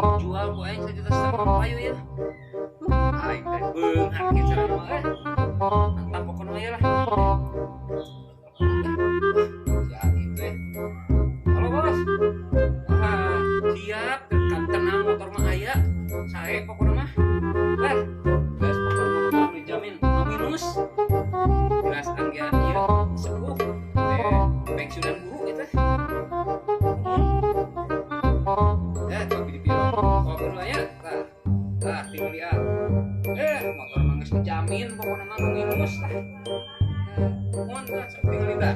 Jual ku aing 1,5 juta payu ya. Aing teh beunghar kieu cara mah eh. Mantap pokona mah lah. Si Adi teh. Halo, Bos. Wah, siap, tenang, motor mah aya. Sae pokona mah. Lah, geus pokona mah motor dijamin no minus. Jelas anggean ieu sepuh teh pensiunan guru itu. Ya, tapi di kopi dulu nya. Tah. Tah, tinggal lihat. Eh, motor mah geus dijamin pokona mah no minus lah. Mohon tah, sok tinggal tah.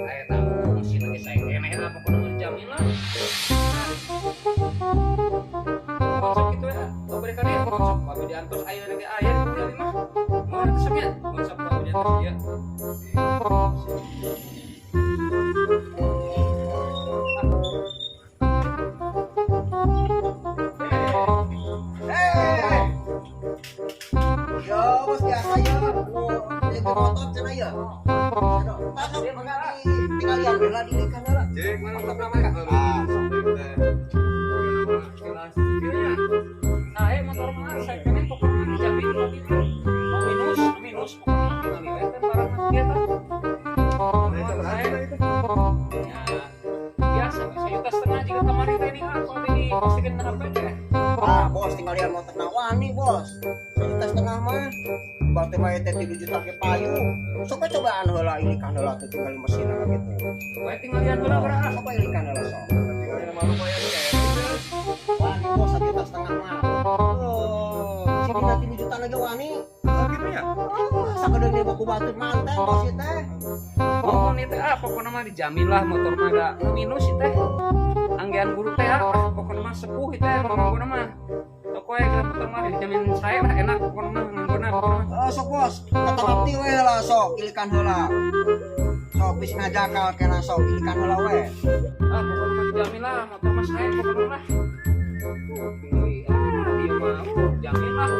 Aya tahu mesin lagi saya keneh lah, pokona mah dijamin lah. Sok gitu ya. Oh, beri kali ya. Sok abi diantos aya lagi aya di mah. Mohon atuh sok nya. Mohon sok abi diantos ya. Eh. Yo, bos biasa ya. Nu itu motor cenah ya. Cenah. Tinggal yang bela dilikan heula. Cek mana motor nama? Ah, sok teh. Jelas. Nah, eh motor mah saya keneh pokona dijamin no minus. No minus, no minus pokona tinggal we teh barang mah kieu tah. Nah, itu Saya itu. Ya, biasa 1,5 juta jika kemarin teh ini kalau di postingan HP teh. Ah, bos tinggal lihat motor na wani, bos. 1,5 juta mah. Berarti mah teh 3 juta ke payu. Sok we cobaan heula ilikan heula tuh tinggal mesin gitu. We tinggal lihat heula geura. Sok we ilikan heula sok. Tinggal nama lumayan kayak. Wani bos 1,5 juta mah. Oh, si dina 3 juta lagi wani. Oh, gitu ya. Oh, sakedeung di buku batu manten bos ieu teh. Pokoknya teh ah pokoknya mah dijamin lah motor mah da no minus ieu teh. Anggean guru teh ah pokoknya mah sepuh ieu teh pokoknya mah. Pokoknya ke motor mah dijamin saya lah enak pokoknya mah nganggona pokoknya mah. Oh, sok bos, kata abdi we heula sok ilikan heula. Sok bis ngajakal kena sok ilikan heula we. Ah pokoknya mah dijamin lah motor mah saya pokoknya lah. Tuh, tinggali ah ieu mah jamin lah.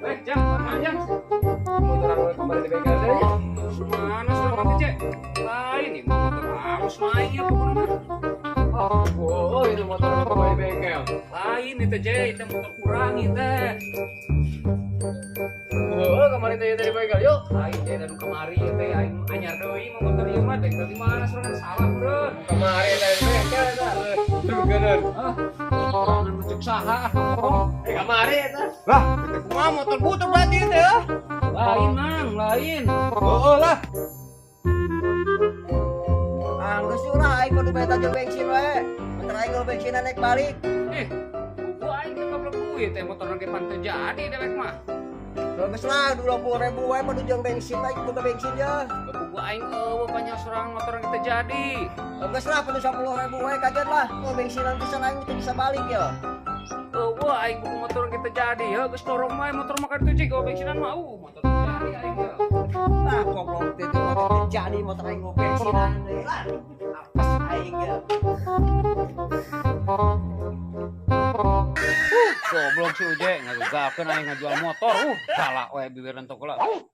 Eh, jam, mana jam? Motor aku kemarin di bengkel teh. Mana sudah mati cek? Lain nih motor halus naik ya pokoknya mah. Oh, oh, itu motor aku kemarin di bengkel. Lain itu je, itu motor kurang itu. Oh, kemarin teh di bengkel. Yuk. Lain je dan kemari itu aing anyar deui mah motor ieu mah dek dari mana sorangan salah beureun. Kemarin teh di bengkel eta. Tuh kanan. Ah, sorangan cek saha ah bohong. Eh, kemarin eta. Lah, itu kumaha motor butuh berarti itu ya? Lain mang, lain. Oh, lah. Ah, geus ulah aing kudu beta jeung bensin we. Bentar aing geus bensinan naik balik. Eh, buku aing teh goblok duit teh motor ge pan teu jadi dewek mah. Geus lah 20.000 we padu jeung bensin aing boga bensin ya. Buku aing eueuh banyak sorangan motor ge teu jadi. Geus lah padu 10.000 we kaget lah. Oh, bensinan pisan aing teu bisa balik ya. Eueuh aing buku motor ge teu jadi ya geus dorong wae motor mah ka ditu cik bensinan mah motor teu jadi aing ya. Nah, goblok teh motor teu jadi motor aing go bensinan deui lah. Apes aing ya. Goblok si Uje ngagegakeun aing ngajual motor. Galak we bibir lentok lah.